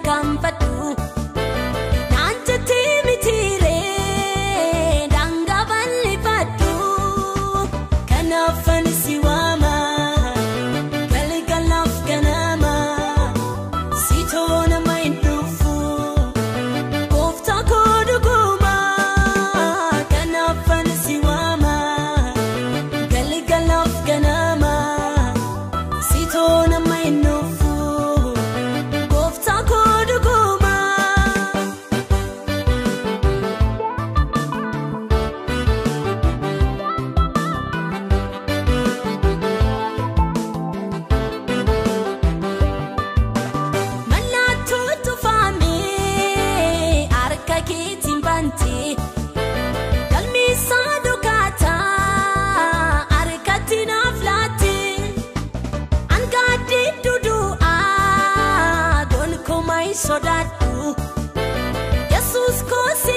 Tarkaanfadhu naan jettee mitiiree daangaa bal'ifadhu kanaaf ani si waama galgalaaf ganama si toona hin dhufu gooftaa koo dhuguma kanaaf ani si waama galgalaaf ganama si toona hin dhufu gooftaa koo dhuguma. Mallattoo tufaamee harka keetiin bantee galmeessaa dhokaataa harkatti naaf laattee angaaddee dudu'aa gonkumaa hin sodaadhu Yesuus koo si